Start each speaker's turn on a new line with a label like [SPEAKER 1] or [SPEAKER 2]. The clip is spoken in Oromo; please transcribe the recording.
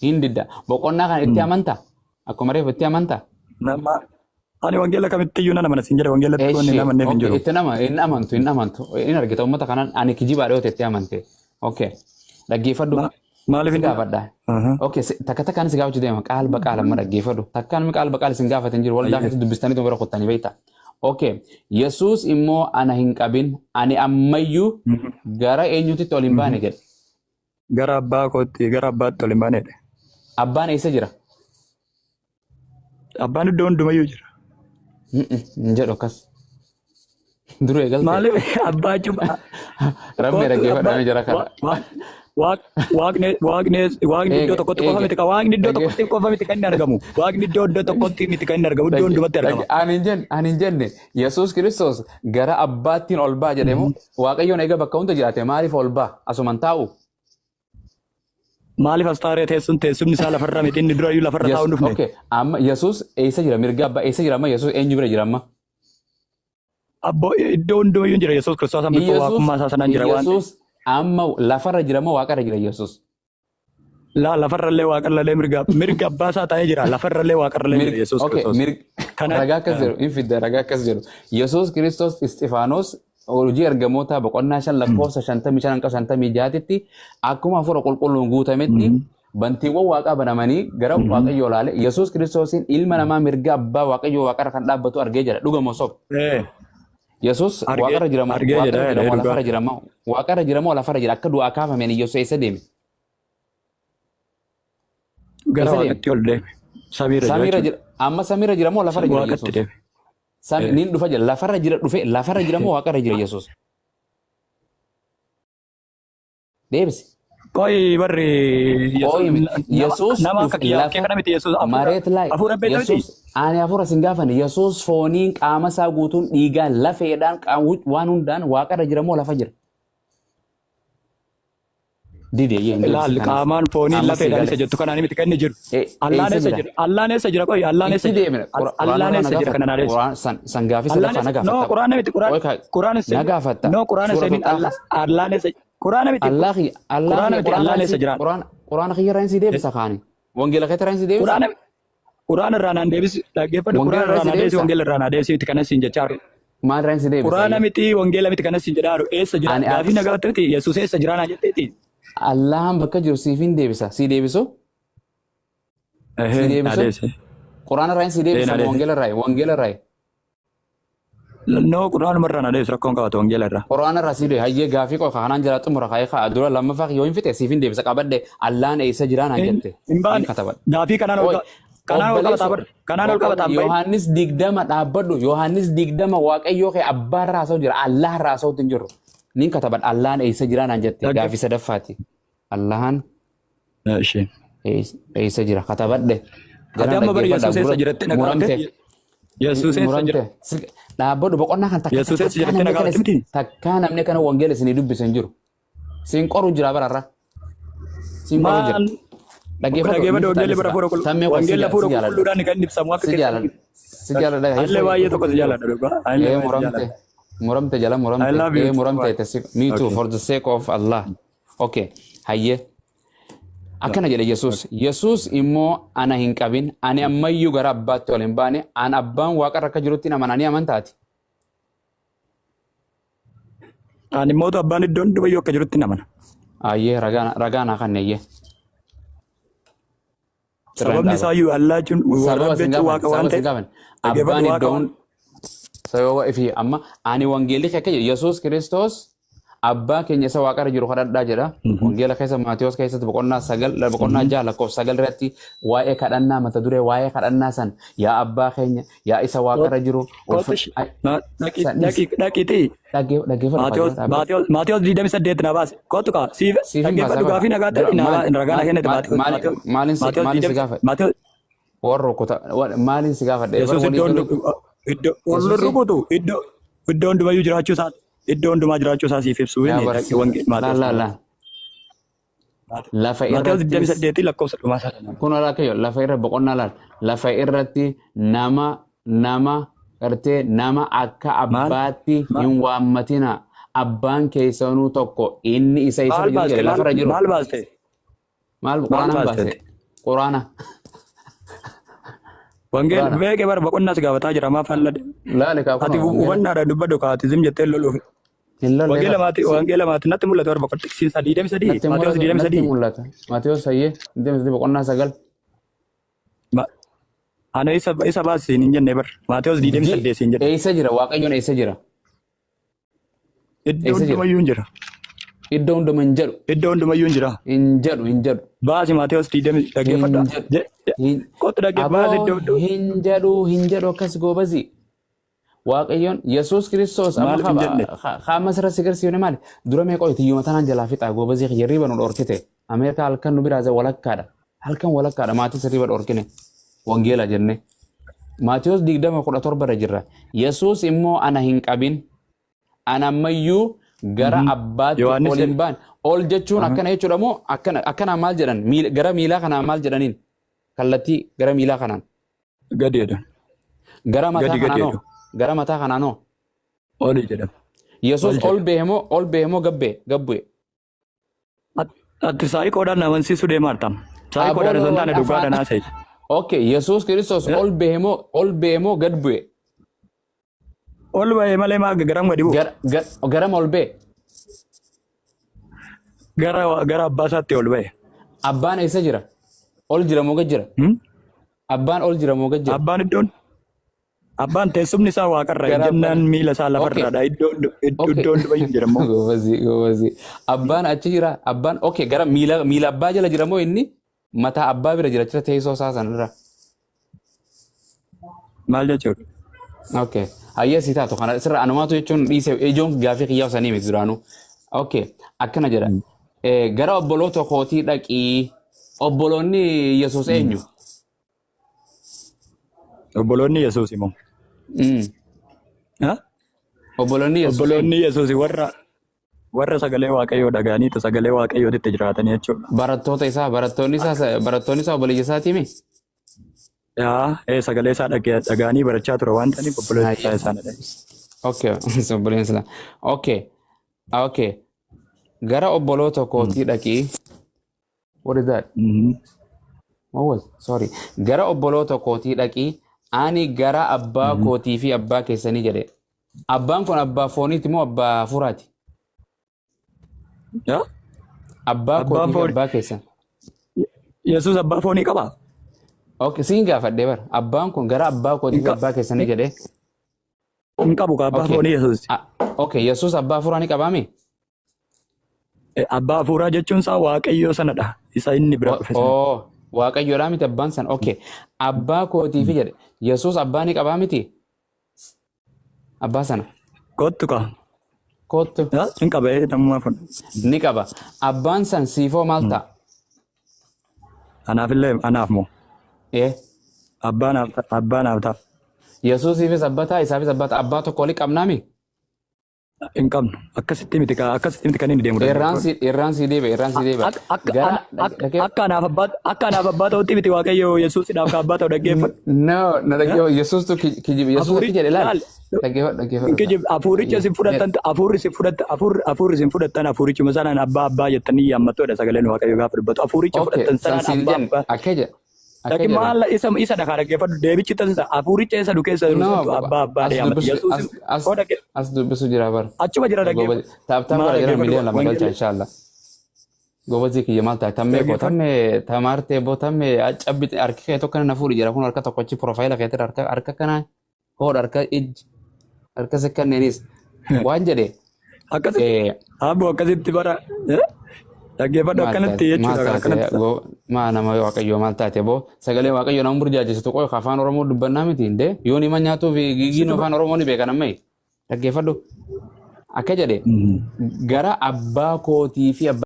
[SPEAKER 1] Hin didda. Boqonnaa kana itti amantaa? Akkuma reefu itti amantaa?
[SPEAKER 2] Nama ani wangeela kamittiyyuu nan amana siin jedhe, wangeelatti wanni
[SPEAKER 1] Eshi,
[SPEAKER 2] hin amanneef hin
[SPEAKER 1] okay,
[SPEAKER 2] jiru.
[SPEAKER 1] Itti nama hin amantu, hin amantu. Hin argita uummata kanaan ani kijibaa dhiyoote itti amante. Okay. Dhaggeeffadhu.
[SPEAKER 2] Maaliif
[SPEAKER 1] Si
[SPEAKER 2] hin
[SPEAKER 1] gaafadha. Okay, takka takkaan si gaafachuu deema. Qaal baqaal amma dhaggeeffadhu. Takkaan mi qaal baqaal isin gaafate hin jiru. Waldaa keessatti dubbistanii bira kuttanii beekta. Okay. Yesuus immoo ana hin qabin, ani ammayyuu gara eenyutitti ol hin baane jedhe.
[SPEAKER 2] Gara abbaa kootti, gara abbaatti ol hin baaneedha.
[SPEAKER 1] Abbaan eessa jira?
[SPEAKER 2] Abbaan iddoo hundumayyuu jira.
[SPEAKER 1] Hin jedhu akkas. Dura eegalte.
[SPEAKER 2] Maaliif abbaa jechuun
[SPEAKER 1] Rabbi dhaggeeffadhamee jira kana.
[SPEAKER 2] Waaqni waaqni waaqni iddoo
[SPEAKER 1] Eege,
[SPEAKER 2] tokkotti qofa
[SPEAKER 1] eege.
[SPEAKER 2] miti waaqni iddoo
[SPEAKER 1] Dhagge-
[SPEAKER 2] tokkotti qofa miti kan inni argamu. Waaqni iddoo iddoo tokkotti miti kan inni argamu, iddoo hundumatti argama.
[SPEAKER 1] Ani hin jenne, ani hin jenne. Yesuus Kiristoos gara abbaattiin ol ba'a jedhemu Waaqayyoon eega bakka hunda jiraate maaliif ol ba'a? Asuman taa'u.
[SPEAKER 2] Maaliif as taaree teessumni isaa lafarra miti, inni durayyuu lafarra taa'uu hin dhufne.
[SPEAKER 1] Okay, amma Yesuus eessa jira? Mirga abbaa eessa jira amma? Yesuus eenyu bira jira amma?
[SPEAKER 2] Abboo, iddoo hundumayyuu jira Yesuus Kiristoos, amma bifa waaqummaa isaa sanaan jira waan ta'eef.
[SPEAKER 1] Yesuus amma lafarra jira moo waaqarra jira Yesuus?
[SPEAKER 2] Laa, lafarrallee waaqarrallee mirga abbaa isaa taa'ee jira. Lafarrallee waaqarrallee jira Yesuus Kiristoos.
[SPEAKER 1] Ragaa akkas jedhu hin fidda, ragaa akkas jedhu. Yesuus Kiristoos Isxifaanos Hojii Ergamootaa boqonnaa 5 lakkoofsa 55 hanga 56tti akkuma hafuura qulqulluun guutametti bantiiwwan waaqaa banamanii gara Waaqayyoo ilaale, Yesuus Kiristoosiin ilma namaa mirga abbaa Waaqayyoo waaqarra kan dhaabbatu argee jira. Dhuga moo soba? Yesuus waaqarra jira moo
[SPEAKER 2] Argee
[SPEAKER 1] waaqarra
[SPEAKER 2] jedha
[SPEAKER 1] jira moo
[SPEAKER 2] dhugaa.
[SPEAKER 1] lafarra jira moo waaqarra jira moo lafarra jira? Akka du'aa kaafameen Yesuus eessa deeme?
[SPEAKER 2] Gara
[SPEAKER 1] Eessa deeme?
[SPEAKER 2] waaqatti ol deeme. Samiirra jira
[SPEAKER 1] Samiirra
[SPEAKER 2] jechuudha.
[SPEAKER 1] jira. Amma samiirra jira moo lafarra jira
[SPEAKER 2] Waaqatti
[SPEAKER 1] Yesuus?
[SPEAKER 2] deeme.
[SPEAKER 1] Sami niin dhufa jira. Lafarra jira dhufe, lafarra jira moo waaqarra jira Yesuus? Deebisi.
[SPEAKER 2] Qoyi barri
[SPEAKER 1] Qoyi miti. Yesuus
[SPEAKER 2] nama akka
[SPEAKER 1] dhufe
[SPEAKER 2] kiyyaa
[SPEAKER 1] lafa
[SPEAKER 2] kee kana miti Yesuus hafuura
[SPEAKER 1] mareet laay.
[SPEAKER 2] hafuura beekta miti.
[SPEAKER 1] Yesuus ani hafuura sin gaafanne. Yesuus fooniin qaama isaa guutuun dhiigaan lafeedhaan waan hundaan waaqarra jira moo lafa jira? Dide hin deebisi
[SPEAKER 2] Ilaal
[SPEAKER 1] kanaaf.
[SPEAKER 2] qaamaan fooniin
[SPEAKER 1] Amma si
[SPEAKER 2] lafeedhaan
[SPEAKER 1] gale.
[SPEAKER 2] isa jettu kanaan miti kan inni jiru. Allaan
[SPEAKER 1] Eessa
[SPEAKER 2] eessa
[SPEAKER 1] jira?
[SPEAKER 2] jira? Allaan eessa jira? Qoyi allaan eessa
[SPEAKER 1] Itti
[SPEAKER 2] jira?
[SPEAKER 1] deemina. Quraana
[SPEAKER 2] Allaan
[SPEAKER 1] irraa na
[SPEAKER 2] eessa jira
[SPEAKER 1] gaafatta.
[SPEAKER 2] kana naa deebisi.
[SPEAKER 1] Quraan san san gaafii
[SPEAKER 2] Allaan
[SPEAKER 1] sadaffaa na
[SPEAKER 2] eessa? No,
[SPEAKER 1] gaafatta.
[SPEAKER 2] quraana miti quraan
[SPEAKER 1] Qoy
[SPEAKER 2] quraana
[SPEAKER 1] na
[SPEAKER 2] seenin
[SPEAKER 1] gaafatta.
[SPEAKER 2] no quraana
[SPEAKER 1] Suura
[SPEAKER 2] seenin
[SPEAKER 1] tuxxaa
[SPEAKER 2] allaan eessa quraana miti
[SPEAKER 1] Allah Allah
[SPEAKER 2] quraana miti
[SPEAKER 1] Quraana
[SPEAKER 2] allaan eessa
[SPEAKER 1] si
[SPEAKER 2] jira?
[SPEAKER 1] Quraana Quraana kiyya irraa si deebisa kaani. Wangeela keetti irraa si deebisa.
[SPEAKER 2] Quraana quraana irraa naan deebisi, dhaggeeffadhu,
[SPEAKER 1] Wangeela
[SPEAKER 2] quraana
[SPEAKER 1] irraa
[SPEAKER 2] irraa
[SPEAKER 1] si
[SPEAKER 2] naa deebisi,
[SPEAKER 1] deebisa.
[SPEAKER 2] wangeela irraa naa deebisi miti kanas siin jechaa jiru.
[SPEAKER 1] Maal irraa si deebisa?
[SPEAKER 2] Quraana miti wangeela miti kanas siin jedhaa jiru. Eessa jira?
[SPEAKER 1] Ani
[SPEAKER 2] Gaafii na gaafatte miti Yesuus eessa jira naa jetteeti.
[SPEAKER 1] Allahan bakka jiru siif hin deebisa. Si deebisu? Si
[SPEAKER 2] Ehee, naa
[SPEAKER 1] deebisu?
[SPEAKER 2] deebisi.
[SPEAKER 1] Quraana irraa si
[SPEAKER 2] Ee,
[SPEAKER 1] deebisa
[SPEAKER 2] naa
[SPEAKER 1] moo
[SPEAKER 2] deebisi.
[SPEAKER 1] wangeela irraa? Wangeela irraa.
[SPEAKER 2] No, quraanuma irraa naa deebisi, rakkoon qabaatu wangeela irraa.
[SPEAKER 1] Quraana irraa si deebisa. Hayyee, gaafii qofa kanaan jira xumura kaa'ee ka'a dura lammaffaa yoo hin fixe siif hin deebisa qabadhe Allaan eessa jiraa naan
[SPEAKER 2] Hin
[SPEAKER 1] jette.
[SPEAKER 2] hin
[SPEAKER 1] Hin
[SPEAKER 2] baane
[SPEAKER 1] katabadhe.
[SPEAKER 2] gaafii kanaan ol
[SPEAKER 1] Oi,
[SPEAKER 2] kanaan ol
[SPEAKER 1] obboleesso
[SPEAKER 2] qabataa bar kanaan ol qabataa hin bahin.
[SPEAKER 1] Yohaannis 20 dhaabbadhu. Yohaannis 20 Waaqayyoo kee abbaa irraa haasa'u jira. Allah irraa haasa'utti hin jiru. Nin katabadha. Allaan eessa jiraa naan jette. Gaafii sadaffaati. Allahan
[SPEAKER 2] Ishee.
[SPEAKER 1] eessa jira katabadhe.
[SPEAKER 2] Ati
[SPEAKER 1] Jalaan
[SPEAKER 2] amma bari
[SPEAKER 1] dhaggeeffadha
[SPEAKER 2] Yesuus eessa
[SPEAKER 1] gurra
[SPEAKER 2] jiratte na gaafatte?
[SPEAKER 1] muramte.
[SPEAKER 2] Yesuus eessa
[SPEAKER 1] Muramte.
[SPEAKER 2] jira?
[SPEAKER 1] Dhaabbadhu boqonnaa kan takka
[SPEAKER 2] Yesuus eessa
[SPEAKER 1] takkaa
[SPEAKER 2] jiratte na
[SPEAKER 1] namni kana
[SPEAKER 2] gaafatte miti?
[SPEAKER 1] takkaa namni kana wangeela isinii dubbise hin jiru. Siin qoru jira bararra. Siin qoru jira.
[SPEAKER 2] Maal
[SPEAKER 1] Dhaggeeffadhu
[SPEAKER 2] dhaggeeffadhu
[SPEAKER 1] ni
[SPEAKER 2] wangeelli bara
[SPEAKER 1] fixadhe
[SPEAKER 2] hafuura
[SPEAKER 1] sira. Tammee koo si
[SPEAKER 2] wangeelli hafuura
[SPEAKER 1] jaaladha.
[SPEAKER 2] qulqulluudhaan kan inni ibsamu akka
[SPEAKER 1] Si
[SPEAKER 2] keessan
[SPEAKER 1] jaaladha. Si jaaladha.
[SPEAKER 2] Allee baay'ee tokko si jaaladha dhugaa. Allee
[SPEAKER 1] Ee
[SPEAKER 2] baay'ee si
[SPEAKER 1] muramte.
[SPEAKER 2] jaaladha.
[SPEAKER 1] Muramte jala
[SPEAKER 2] I
[SPEAKER 1] muramte.
[SPEAKER 2] love you
[SPEAKER 1] Ee
[SPEAKER 2] too.
[SPEAKER 1] muramte. Me too,
[SPEAKER 2] Okay.
[SPEAKER 1] for the sake of Allah. Okay. Hayyee. Akkana jedhe Yesuus. Yesuus immoo ana hin qabin. Ani ammayyuu gara abbaatti ol hin baane. An abbaan waaqarra akka jirutti hin amananii amantaati.
[SPEAKER 2] Ani immoo abbaan iddoo hundumayyuu akka jirutti namana.
[SPEAKER 1] Ayyee, ragaa ragaa naa kanne ayyee. Sirraa hin
[SPEAKER 2] Sababni
[SPEAKER 1] dhaaba.
[SPEAKER 2] isaayyuu Allah jechuun
[SPEAKER 1] Sababa
[SPEAKER 2] Rabbi
[SPEAKER 1] sin
[SPEAKER 2] jechuun
[SPEAKER 1] gaafan,
[SPEAKER 2] waaqa waan
[SPEAKER 1] sababa sin
[SPEAKER 2] ta'eef
[SPEAKER 1] gaafan.
[SPEAKER 2] dhaggeeffadhu
[SPEAKER 1] Abbaan
[SPEAKER 2] waaqa
[SPEAKER 1] iddoo
[SPEAKER 2] waan
[SPEAKER 1] sababa ifi amma ani wangeelli kee akka jedhu Yesuus Kiristoos abbaa keenya isa waaqarra jiru kadhadhaa jedha. Wangeela keessa Maatiyos keessatti boqonnaa 9 boqonnaa 6 lakkoofsa 9 irratti waa'ee kadhannaa mata duree waa'ee kadhannaa san yaa abbaa keenya yaa isa waaqarra jiru
[SPEAKER 2] Kottu
[SPEAKER 1] san dhis
[SPEAKER 2] dhaqiitii
[SPEAKER 1] dhaggeeffadhu
[SPEAKER 2] Maatiyos
[SPEAKER 1] faayidaa dhaabbadhu.
[SPEAKER 2] Maatiyos 28 na baase. Kottu kaa siif
[SPEAKER 1] Siif hin baasa
[SPEAKER 2] dhaggeeffadhu
[SPEAKER 1] bara.
[SPEAKER 2] gaafii nagaa
[SPEAKER 1] Dura
[SPEAKER 2] ta'e
[SPEAKER 1] maal
[SPEAKER 2] ragaa na
[SPEAKER 1] maal
[SPEAKER 2] kennite
[SPEAKER 1] maal
[SPEAKER 2] Maatiyos
[SPEAKER 1] maal
[SPEAKER 2] Maatiyos
[SPEAKER 1] maalin si
[SPEAKER 2] Maatiyos
[SPEAKER 1] maalin si
[SPEAKER 2] 20
[SPEAKER 1] gaafadhe?
[SPEAKER 2] Maatiyos
[SPEAKER 1] Warra rukuta maaliin si gaafadhe? Bara
[SPEAKER 2] Yesuus
[SPEAKER 1] walii
[SPEAKER 2] iddoo
[SPEAKER 1] galuu
[SPEAKER 2] iddoo wal
[SPEAKER 1] Yesuusi
[SPEAKER 2] rukutu iddoo iddoo hundumayyuu jiraachuu isaa iddoo hundumaa jiraachuu isaa siif ibsu
[SPEAKER 1] yaa
[SPEAKER 2] inni
[SPEAKER 1] barsiisa
[SPEAKER 2] wangeela
[SPEAKER 1] laal
[SPEAKER 2] Maatiyos
[SPEAKER 1] laal laal lafa
[SPEAKER 2] Maatiyos
[SPEAKER 1] irrattis
[SPEAKER 2] 28 lakkoofsa dhumaa isaa kana.
[SPEAKER 1] kun waaqayyo lafa irra boqonnaa laal lafa irratti nama nama gartee nama akka
[SPEAKER 2] Maal
[SPEAKER 1] abbaatti
[SPEAKER 2] maal
[SPEAKER 1] hin waammatina, abbaan keessanuu tokko inni isa
[SPEAKER 2] maal
[SPEAKER 1] isarra jiru
[SPEAKER 2] baaste
[SPEAKER 1] jedhe
[SPEAKER 2] maal
[SPEAKER 1] lafarra jiru
[SPEAKER 2] maal baaste
[SPEAKER 1] maal
[SPEAKER 2] maal
[SPEAKER 1] quraanaan
[SPEAKER 2] baaste
[SPEAKER 1] baase. Quraana.
[SPEAKER 2] Wangeela
[SPEAKER 1] Quraana.
[SPEAKER 2] beekee bara boqonnaa si gaafataa jira maaf haalladhe.
[SPEAKER 1] Laale kaa
[SPEAKER 2] Ati
[SPEAKER 1] kunoo wangeela.
[SPEAKER 2] hubannaadhaan dubbadhu kaati zim jettee loluuf.
[SPEAKER 1] Hin lolle
[SPEAKER 2] Wangeela
[SPEAKER 1] bara.
[SPEAKER 2] maati wangeela maati natti mul'ata bara boqonnaa xiqsiinsa 23
[SPEAKER 1] Natti
[SPEAKER 2] Maatewos
[SPEAKER 1] mul'ata natti
[SPEAKER 2] 23.
[SPEAKER 1] mul'ata. Maatewos hayyee 23 boqonnaa 9.
[SPEAKER 2] Ana isa baasiin hin jenne bara. Maatewos 28 siin jedhe.
[SPEAKER 1] Eessa jira? Waaqayyoon eessa jira?
[SPEAKER 2] Iddoo
[SPEAKER 1] Eessa jira?
[SPEAKER 2] hundumayyuu hin jira.
[SPEAKER 1] Iddoo hunduma hin jedhu.
[SPEAKER 2] Iddoo hundumayyuu hin jira.
[SPEAKER 1] Hin jedhu hin jedhu.
[SPEAKER 2] Baasi Maatewos 20
[SPEAKER 1] Hin
[SPEAKER 2] dhaggeeffadha.
[SPEAKER 1] jedhu. Hin
[SPEAKER 2] Kottu dhagge baasi iddoo
[SPEAKER 1] aboo
[SPEAKER 2] hundumaa.
[SPEAKER 1] hin jedhu hin jedhu akkas goobazi. Waaqayyoon Yesuus Kiristoos amma
[SPEAKER 2] Maaliif hin jenne?
[SPEAKER 1] qaama sirra si garsiifne maali? Dura mee qoy tiyyuma tanaan jalaa fixaa goobazii kiyya riba nu dhorkite. Ameerikaa halkan nu biraa walakkaadha. Halkan walakkaadha maatii sirriba dhorkine. Wangeela jenne. Maatiyos 20:17 irra jirra. Yesuus immoo ana hin qabin. Ana ammayyuu gara abbaatti
[SPEAKER 2] Yohaannis
[SPEAKER 1] ol hin
[SPEAKER 2] jedhe.
[SPEAKER 1] baane. Ol jechuun akkana jechuudha moo akkana akkanaa maal jedhan? Gara miilaa kanaan maal jedhaniin? Kallattii gara miilaa kanaan.
[SPEAKER 2] Gadi jedhan.
[SPEAKER 1] Gara mataa
[SPEAKER 2] Gadi gadi
[SPEAKER 1] kanaanoo?
[SPEAKER 2] jedhu.
[SPEAKER 1] Gara mataa kanaanoo?
[SPEAKER 2] Oli jedhama.
[SPEAKER 1] Yesuus
[SPEAKER 2] Ol
[SPEAKER 1] ol
[SPEAKER 2] jedha.
[SPEAKER 1] bahe moo ol bahe moo gabbee gabbu'e?
[SPEAKER 2] Ati saayikoodhaan na amansiisuu deemaa jirta. Saayikoodhaan osoo hin taane
[SPEAKER 1] Aboo
[SPEAKER 2] dhugaadhaan
[SPEAKER 1] afaan.
[SPEAKER 2] haasa'e.
[SPEAKER 1] Okay, Yesuus Kiristoos ol bahe moo ol bahe moo gad bu'e?
[SPEAKER 2] Ol bahee malee maa garam gadi bu'u?
[SPEAKER 1] Garam ol bahe?
[SPEAKER 2] Gara abbaa isaatti ol bahe.
[SPEAKER 1] Abbaan eessa jira? Ol jira moo gad jira?
[SPEAKER 2] Hmm?
[SPEAKER 1] Abbaan ol jira moo gad jira?
[SPEAKER 2] Abbaan iddoon abbaan teessumni isaa waaqarra
[SPEAKER 1] Gara
[SPEAKER 2] jennaan
[SPEAKER 1] abbaan.
[SPEAKER 2] miila isaa
[SPEAKER 1] Okay.
[SPEAKER 2] lafarraadha. Iddoo
[SPEAKER 1] Okay.
[SPEAKER 2] iddoo hundumayyuu jira immoo.
[SPEAKER 1] Goobazii goobazii. Abbaan achi jira. Abbaan okay gara miila miila abbaa jala jira moo inni mataa abbaa bira jira jira teessoo isaa sanarra.
[SPEAKER 2] Maal jechuudha?
[SPEAKER 1] Okay. Hayyee si taatu kana sirra anumaatu jechuun dhiise ijoon gaafii kiyyaa sanii miti duraanuu. Okay. Akkana jedha. Gara obboloota kootii dhaqii. Obboloonni Yesuus eenyu?
[SPEAKER 2] Obboloonni Yesuus immoo. Ha?
[SPEAKER 1] Obboloonni Yesuus eenyu?
[SPEAKER 2] Obboloonni Yesuus warra sagalee Waaqayyoo dhaga'aniitu sagalee Waaqayyootitti jiraatanii jechuudha.
[SPEAKER 1] Barattoota isaa barattoonni isaa barattoonni isaa obboleeyya isaatii mi?
[SPEAKER 2] Yaa sagalee isaa dhaga'anii barachaa ture waan ta'aniif obboloota isaa
[SPEAKER 1] Hayyee.
[SPEAKER 2] isaanidha.
[SPEAKER 1] Okay. Obboleeyyan isaa. Okay. Okay. Gara obboloota kootii dhaqii. What is that? What was? Sorry. Gara obboloota kootii dhaqii. Ani gara abbaa kootii fi abbaa keessanii jedhe. Abbaan kun abbaa fooniiti moo abbaa hafuuraati?
[SPEAKER 2] Yaa?
[SPEAKER 1] Abbaa
[SPEAKER 2] Abbaan
[SPEAKER 1] kootii fi
[SPEAKER 2] foonii.
[SPEAKER 1] abbaa keessan.
[SPEAKER 2] Yesuus abbaa foonii qabaa?
[SPEAKER 1] Okay, siin gaafadhee bara. Abbaan kun gara abbaa kootii
[SPEAKER 2] Hin
[SPEAKER 1] fi abbaa keessanii jedhe.
[SPEAKER 2] Hin qabu ka abbaa
[SPEAKER 1] Okay.
[SPEAKER 2] foonii Yesuus.
[SPEAKER 1] Okay, Yesuus abbaa hafuuraa ni qabaami?
[SPEAKER 2] Abbaa hafuuraa jechuun isaa Waaqayyoo sanadha. Isa inni bira dhufe sana.
[SPEAKER 1] Oh, Waaqayyoodhaa miti abbaan sana. Okay. Abbaa kootii fi jedhe. Yesuus abbaa ni qabaa miti? Abbaa sana.
[SPEAKER 2] Kottu ka.
[SPEAKER 1] Kottu.
[SPEAKER 2] Yaa, hin qaba namummaa kun.
[SPEAKER 1] Ni qaba. Abbaan san siifoo maal ta'a?
[SPEAKER 2] Anaafillee anaaf moo? Abbaa naaf ta'a. Abbaa naaf ta'a.
[SPEAKER 1] Yesuusiifis abbaa ta'a, isaafis abbaa ta'a. Abbaa tokko walii qabnaami?
[SPEAKER 2] Hin qabnu. Akkasitti miti akkasitti miti kan inni deemu
[SPEAKER 1] Irraan si irraan si deebi'a, irraan si deebi'a.
[SPEAKER 2] Akka akka
[SPEAKER 1] Gara
[SPEAKER 2] akka
[SPEAKER 1] dhagee
[SPEAKER 2] akka anaaf abbaa akka anaaf abbaa ta'utti miti Waaqayyo Yesuusidhaaf ka abbaa ta'u dhaggeeffadhu.
[SPEAKER 1] No, na dhaggeeffadhu. Yesuustu kijiba. Yesuus
[SPEAKER 2] Hafuuri
[SPEAKER 1] akki jedhe ilaali.
[SPEAKER 2] laal
[SPEAKER 1] Dhaggeeffadhu, dhaggeeffadhu.
[SPEAKER 2] kijib hafuuricha isin fudhattan hafuurri isin fudhattan hafuurri hafuurri isin fudhattan hafuurichuma sanaan abbaa abbaa jettanii yaammattoodha sagaleen Waaqayyo gaafa dubbatu hafuuricha
[SPEAKER 1] Okay,
[SPEAKER 2] fudhattan
[SPEAKER 1] san
[SPEAKER 2] sanaan
[SPEAKER 1] siin
[SPEAKER 2] abbaa
[SPEAKER 1] jenne
[SPEAKER 2] abbaa.
[SPEAKER 1] akka jedhe. Akka
[SPEAKER 2] Laakiin
[SPEAKER 1] jedhan.
[SPEAKER 2] maal isa dhagaa dhaggeeffadhu deebichi taasisa hafuuricha isa du keessa jiru
[SPEAKER 1] No,
[SPEAKER 2] santu abbaa abbaa
[SPEAKER 1] as
[SPEAKER 2] yaamata
[SPEAKER 1] dubbisu
[SPEAKER 2] Yesuus
[SPEAKER 1] as as
[SPEAKER 2] koo dhagge
[SPEAKER 1] as dubbisu jira bara.
[SPEAKER 2] achuma jira dhaggeeffadhu.
[SPEAKER 1] Tap tap
[SPEAKER 2] Maal
[SPEAKER 1] godha jira
[SPEAKER 2] dhaggeeffadhu
[SPEAKER 1] miliyoona 2 galcha
[SPEAKER 2] wangeelli
[SPEAKER 1] inshallah. Gobazii kiyya maal taate tammee koo
[SPEAKER 2] dhaggeeffadhu.
[SPEAKER 1] tammee tamaartee boo tammee cabbi harki kee tokko na fuudhi jira kun harka tokkochi profaayila keetir harka harka kana hoodha harka ijji harka sikkanneenis waan jedhe
[SPEAKER 2] Akkasitti abbo akkasitti bara dhaggeeffadhu
[SPEAKER 1] maal
[SPEAKER 2] akkanatti
[SPEAKER 1] taate maal
[SPEAKER 2] jechuudha
[SPEAKER 1] taate
[SPEAKER 2] akkanatti.
[SPEAKER 1] maa nama waaqayyoo maal taate boo sagalee waaqayyoo nama burjaajessitu qoy afaan oromoo dubbannaa miti hindee yoon hima nyaatuu fi gigiin afaan oromoo ni beekan ammai dhaggeeffadhu akka jedhe gara abbaa kootii fi abbaa